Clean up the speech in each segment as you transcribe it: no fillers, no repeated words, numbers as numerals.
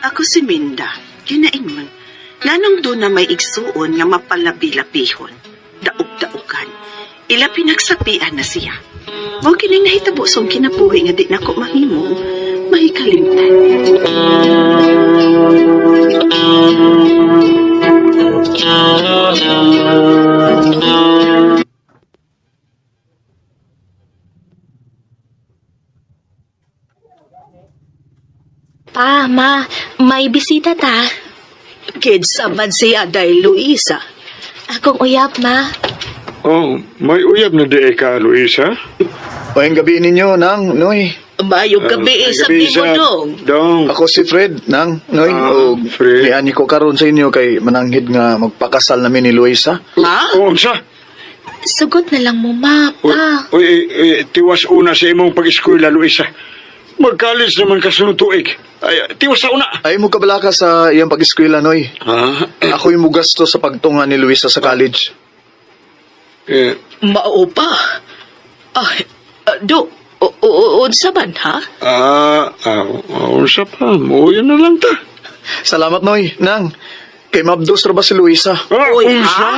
Ako si Minda, kinaingon. Nganong doon na may igsuon nga mapalabi-labihon, daog-daogan. Ila pinagsapian na siya. Mao kining nahitabo sa akong kinabuhi nga di nako mahimo, mahikalimtan. Pa, ma, may bisita ta. Kinsa man siya dahil Luisa. Akong uyab, ma. Oh, may uyab na di ka, Luisa. Payong gabi ninyo, Nang, Noy. Mayong gabi Ay, sa gabi, mo dong. Dong. Ako si Fred, Nang, Noy. Ah, Og Fred. niani ko karon sa inyo kay mananghid nga magpakasal nami ni Luisa. Ha? Oh, unsa? Sugot na lang mo, ma, Uy, pa. uy, uy, tiwas una sa imong pag-eskwela, Luisa. Mag-college naman ka sunod tuig. Ay, tiwas sa una. Ay mo kabala ka sa iyang pag-eskwela, Noy. Ha? Ako yung mugasto sa pagtunga ni Luisa sa college. Eh, Mao pa. Ay, do, unsa man ha? Unsa pa? Muuyan na lang ta. Salamat, Noy. Nang, kay mabdos ra ba si Luisa? Ah, Uy, unsa? ha?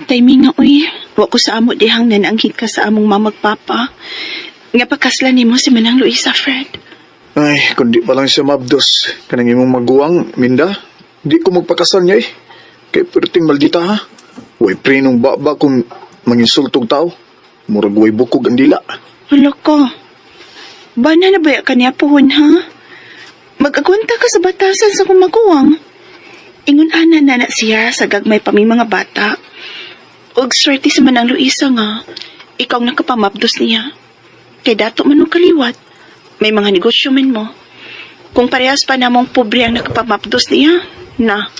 Timing nga, uy. Wa ko sa amo dihang nananghid ka sa among mamagpapa. Nga pagkasla nimo si Manang Luisa, Fred. Ay, kundi pa lang siya mabdos. Kanang imong maguwang, Minda. Di ko magpakasal niya eh. Kay perting maldita ha. Way prenong baba kung manginsultog tao. Murag way bukog ang dila. Hala ka. Bana na ba ka niya puhon, ha? Mag-agwanta ka sa batasan sa kumaguwang. Ingon ana na na siya sa gagmay pa mi mga bata. Og swerte sa Manang Luisa nga, ikaw ang nakapamabdos niya. Kay dato man og kaliwat, may mga negosyo man mo. Kung parehas pa namong pobre ang nakapamabdos niya, na,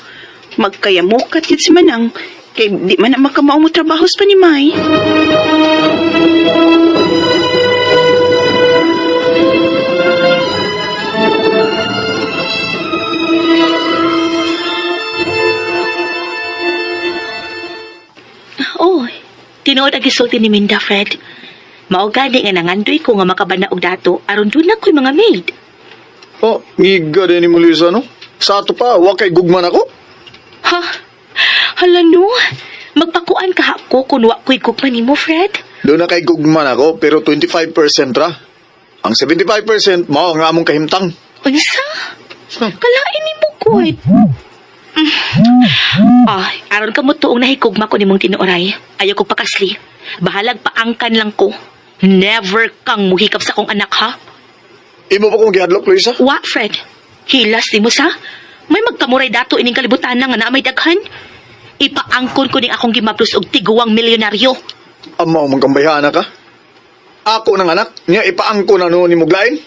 magkayamukat yun si Manang, kay di man na makamao mo trabahos pa ni May. Oh, tinuod ang gisulti ni Minda, Fred. Mao gani nga nangandoy ko nga makabana og dato aron doon na ko'y mga maid. Oh, ngiga din ni mo Luisa, no? Sa ato pa, wa kay gugman ako. Ha? Hala no, magpakuan ka ko kung wa ko'y gugma nimo, Fred. Doon na kay gugman ako, pero 25% ra. Ang 75% mao ang among kahimtang. Unsa? Kalain nimo gud. Ay, aron ka mo tuong nahikugma ko nimong tinuoray. Ayaw ko pakasli. Bahalag paangkan lang ko. Never kang muhikap sa akong anak, ha? Imo pa kong gihadlok, Luisa? Wa, Fred. Hilas nimo sa? May magkamuray dato ining kalibutan na nga na may daghan. Ipaangkon ko ning akong gimaplos og tiguang milyonaryo. Amaw mong kambayhana ka. Ako ng anak, niya ipaangko na noon ni Muglain.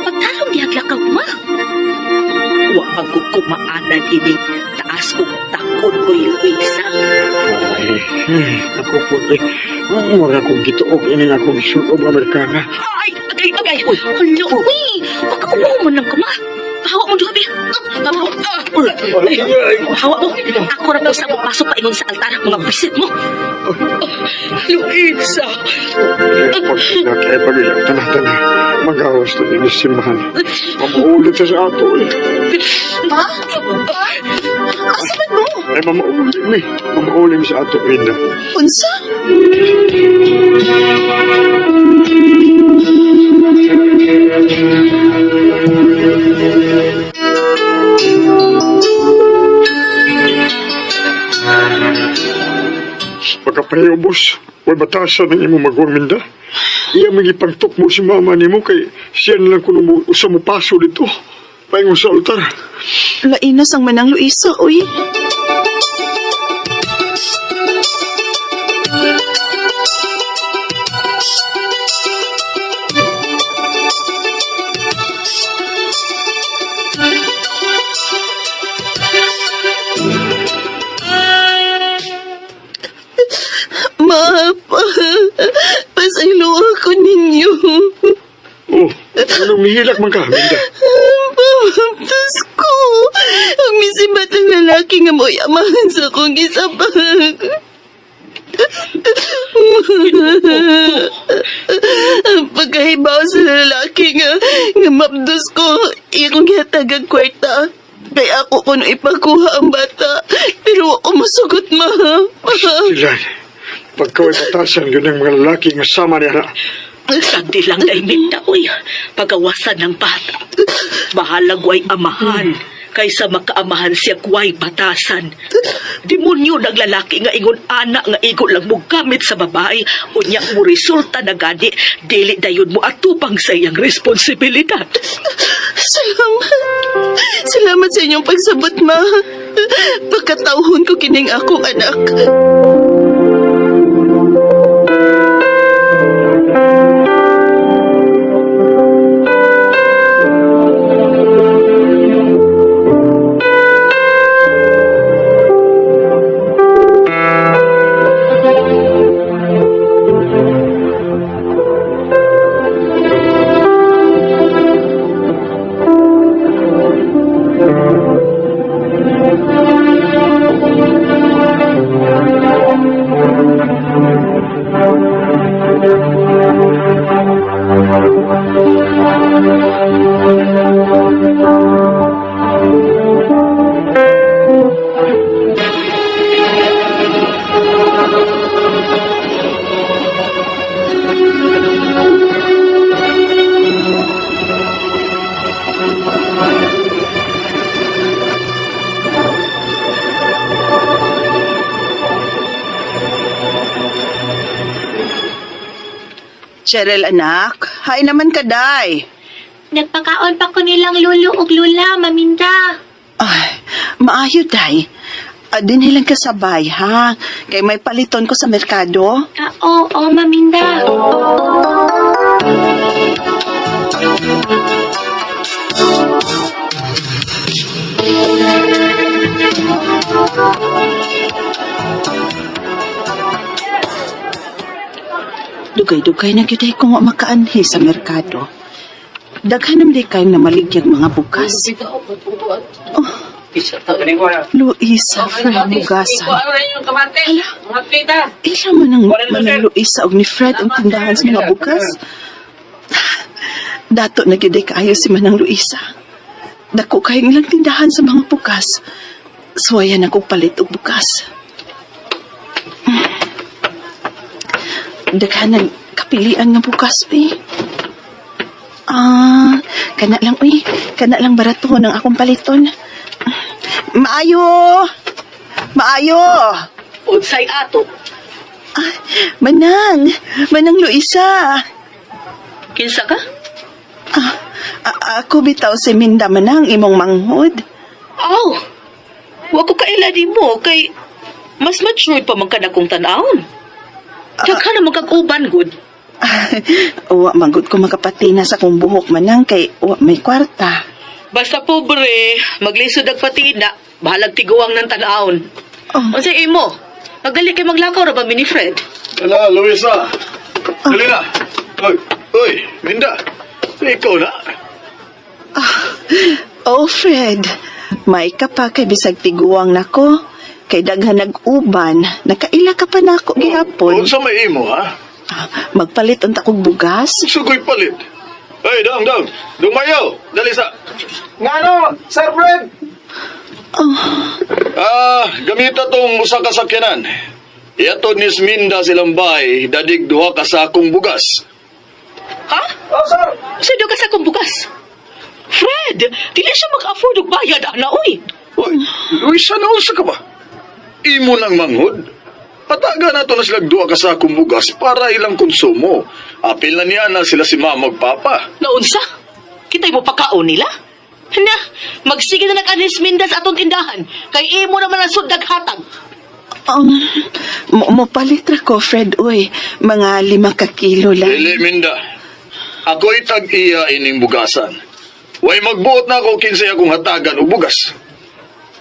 Pagtarong dihaglakaw, ma. Wa man ko kumaanan ining taas og takon ko Luisa. Ay, ako po, eh. Mura kong gituog, ini nga akong isuob, Amerikana. Ay, agay, agay. Uy, hala, uy. Pagkauwaw mo lang ka, ma. Pahawa mo, Joby. Pahawa mo. Ako ra po sa pasok paingon sa altar, mga bisit mo. Luisa. Pag-ilak, eh, pag-ilak, tana, tana. Magawas na din simbahan. Mamaulit siya sa ato, eh. Pa? Pa? Asa man mo? Ay, mamaulit mi. Mamaulit mi sa ato, Ida. Unsa? Pagkapayobos, way batasan ng imong maguwang Minda. Iya magipangtok mo si mama nimo kay siya na lang kuno mo usa mo paso dito. Paingon sa altar. Lainas ang Manang Luisa, uy. Ma, pa, pasaylo ako ninyo. Oh, anong mihilak man ka, Minda? Pamamtas ko. Ang misibat ang lalaki nga mo'y amahan sa akong gisabag. Ang pagkahibaw sa lalaki nga, nga mapdos ko, iyang gihatag ang kwarta. Kaya ako kuno ipakuha ang bata. Pero ako masugot, ma. Sila, pagkaway batasan, yun ang mga lalaki nga sama niya na. Sagdi lang kay Minda, uy. Pagawasan ng bata. Bahalag way amahan. Kaysa makaamahan siya kuway batasan. Demonyo naglalaki nga ingon ana nga igo lang mo gamit sa babae. Unya mo resulta na gani. Dili dayon mo atupang sa iyang responsibilidad. Salamat. Salamat sa inyong pagsabot, ma. Pagkatauhon ko kining akong anak. Cheryl, anak. Hay naman ka, day. Nagpakaon pa ko nilang lulo ug lula, Maminda. Ay, maayo, day. Dinhi lang ka sabay, ha? Kay may paliton ko sa merkado. Ah, oo, Maminda. Dugay-dugay na gyud ay ko nga makaanhi sa merkado. Daghan naman di kayong namaligyag mga bugas. Oh, Luisa, Fred, bugasan. Hala, ila man ang manang Luisa og ni Fred ang tindahan sa mga bugas. Dato na gyud ay kaayo si Manang Luisa. Dako kayong ilang tindahan sa mga bugas. Suwayan akong palit og bugas. Daghanan kapilian nga bukas, uy. Ah, kana lang, uy. Kana lang barato ng akong paliton. Maayo! Maayo! Unsay ato? Ah, Manang! Manang Luisa! Kinsa ka? Ah, ako bitaw si Minda Manang, imong manghod. Aw, wa ko kaila nimo kay mas matured pa man ka na kung tan-awon. Daghan na magkag-uban gud. Wa manggod ko makapatina sa akong buhok, Manang, kay wa may kwarta. Basta pobre, maglisod ang patina, bahalag tiguang ng tan-awon. Oh. Unsay imo? Magali kay maglakaw ra ba mi ni Fred? Ala, Luisa. Dali na. Oy, oy, Minda. Ikaw na. Oh, Fred, may ka pa kay bisag tiguang nako. Kay daghan nag-uban, nakaila ka pa nako gihapon. Unsa may imo, ha? Ah, magpalit unta kog bugas. Sugoy palit. Ay, dang, dang. Dumayo. Dali sa. Ngano, Sir Fred? Oh, Ah, gamita tong usa ka sakyanan. Iatod ni Minda silang bay, dadig duha ka sakong bugas. Ha? Oh, sir. Unsay duha ka sa akong bugas? Fred, dili siya mag-afford og bayad ana oy. Oy, Luisa, naunsa ka ba? Imo nang manghod. Pataga na to na sila duha ka sakong bugas para ilang konsumo. Apil na niya na sila si mama ug papa. Naunsa? Kitay mo pakaon nila? Na, magsige na nag-anis Minda sa atong tindahan. Kay imo naman ang sundag hatag. Mo palit ra ko, Fred, uy. Mga 5 ka kilo lang. Dili, Minda. Ako'y tag-iya ining bugasan. Way magbuot na ako kinsay akong hatagan og bugas.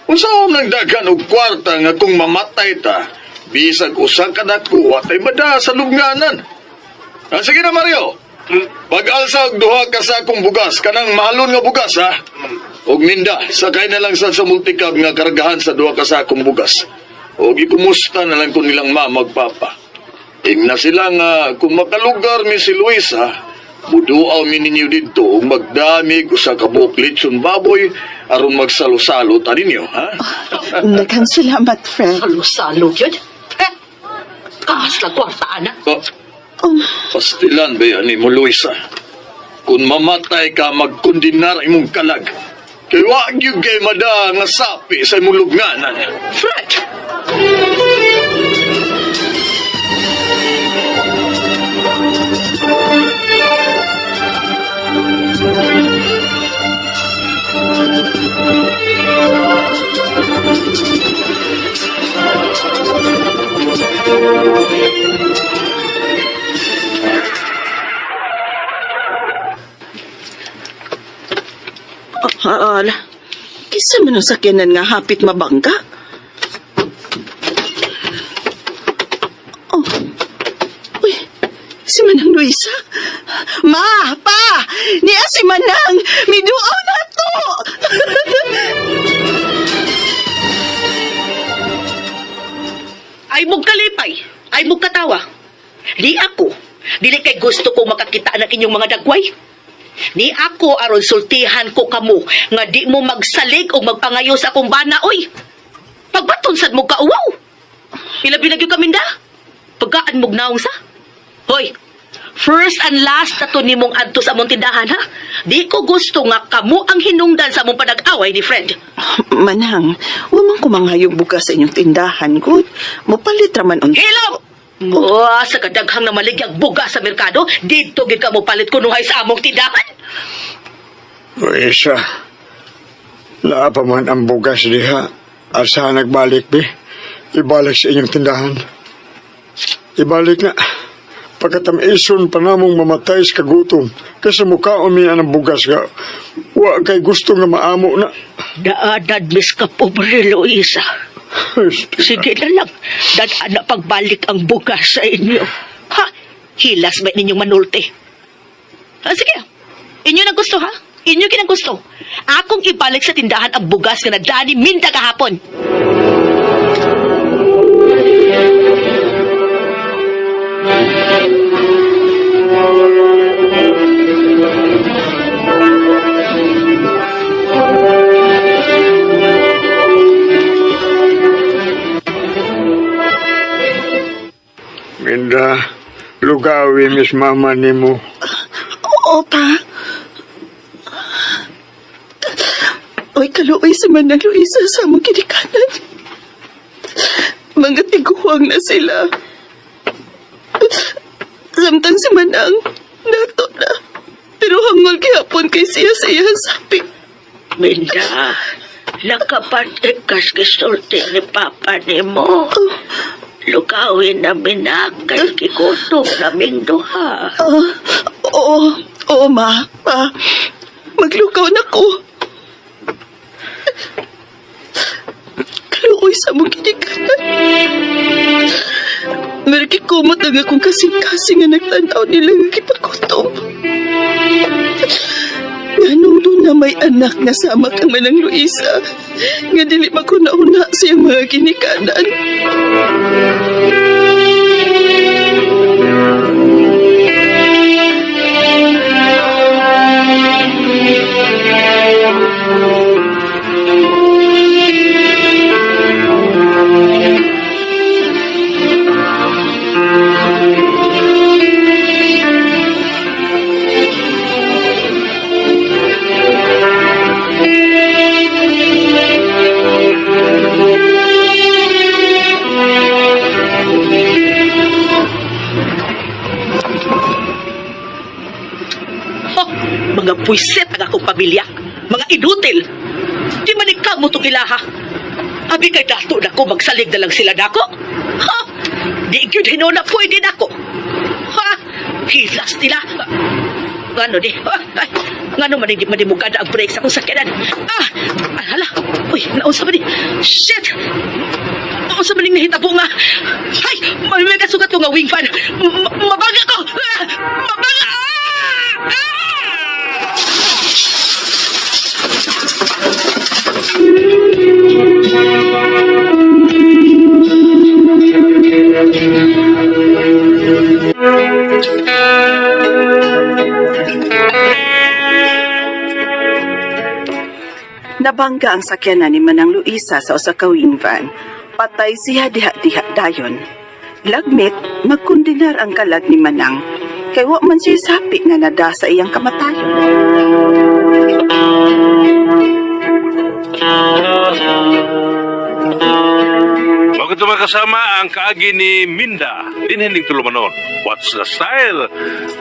Unsa nang daghan og kwarta nga kung mamatay ta, bisag usa ka dako watay mada sa lubnganan. Ah, sige na Mario. Pag-alsa og duha ka sakong bugas, kanang mahalon nga bugas ha. Og Minda, sakay na lang sa multicab nga kargahan sa duha ka sakong bugas. Og ikumusta na lang ko nilang mama ug papa. Ingna sila nga kung makalugar mi si Luisa, muduaw mi ninyo didto ug magdamig usa ka buok lechon baboy aron magsalo-salo ta ninyo, ha? Daghang salamat, Fred. Salo-salo yun. Eh, kahas lang kwarta, ana. Oh, pastilan ba yan ni mo, Luisa? Kung mamatay ka, magkundinar imong kalag. Kay wa gyud kay mada nga sapi sa imong lubnganan. Fred! Ala, kisa man ang sakyanan nga hapit mabangga? Oh. Uy, si Manang Luisa. Ma, pa, niya si Manang. Miduaw na to. Ay mong kalipay, ay mong katawa. Di ako, dili kay gusto ko makakita ng inyong mga dagway. Ni ako aron sultihan ko kamo nga di mo magsalig o magpangayo sa akong bana oy. Pagbaton sad mo kauwaw. Ilabi na gyud kaminda. Pagkaan mog naong sa. Hoy, first and last na to nimong adto sa among tindahan ha. Di ko gusto nga kamo ang hinungdan sa among panag-away ni Fred. Manang, wa man ko mangayog bugas sa inyong tindahan, good. Mopalit raman unta. Hilom! Oh, sa kadaghang na maligyag buga sa merkado, dito gid ka mo palit kunuhay sa among tindahan. Luisa, naa pa man ang bugas diha. Asa nagbalik, bi? Ibalik sa inyong tindahan. Ibalik na. Pagkatamison pa namong mamatay sa kagutom. Kasi mukha umiyan ang bugas ka. Wa kay gusto nga maamo na. Daadad, mis ka pobre, Luisa. Sige na lang. Dadaan na pagbalik ang bugas sa inyo. Ha? Hilas ba ninyong manulti? Ah, sige. Inyo nang gusto, ha? Inyo kinang gusto. Akong ibalik sa tindahan ang bugas nga nadani minta kahapon. Minda, lugawi mis mama nimo. Oo, pa. Oy, kaluoy sa Manang Luisa sa among kinikanan. Mga tiguang na sila. Samtang si Manang, nato na. Pero hangol gihapon kay siya sa iyang sapi. Minda, nakapatik kas gisulti ni Papa nimo. Lugawin na minakay kigutom naming duha. Ah, oo, oo, ma. Pa, maglugaw na ko. Kaluoy sa among kinikanan. Marikikumot ang akong kasing-kasing nga nagtanaw nila nga gipagutom. Nga na may anak nga sama kang Manang Luisa, nga dili makuna-una sa iyang mga ginikanan. Ho, mga puwiset ang akong pamilya. Mga inutil. Di man ikaw mo itong ilaha. Abi kay dato na ko, magsalig na lang sila nako. Ha? Di gyud hinuna pwede nako. Ha? Hilas nila. Ngano di? Ah, ay, ngano man hindi man di mugada ang brake sa akong sakyanan? Ah! Ah, hala. Uy, naunsa man ni? Shit! Unsa man ning nahitabo nga? Hay! May may kasugat ko nga wing fan. Mabaga ko! Ah! Mabaga! Ah! Ah! Nabangga ang sakyanan ni Manang Luisa sa usa ka wing van. Patay siya diha-diha dayon. Lagmit, magkundinar ang kalag ni Manang. Kay wa man siya sapi nga nada sa iyang kamatayon. Bakit mga kasama ang kaagi ni Minda, dinhining tulumanon. What's the style?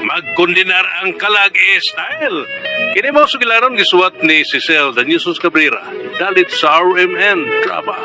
Magkundinar ang kalag e style. Kini mo sugilanon gisuwat ni Cecil Daniusos Cabrera. Dalit sa RMN Drama.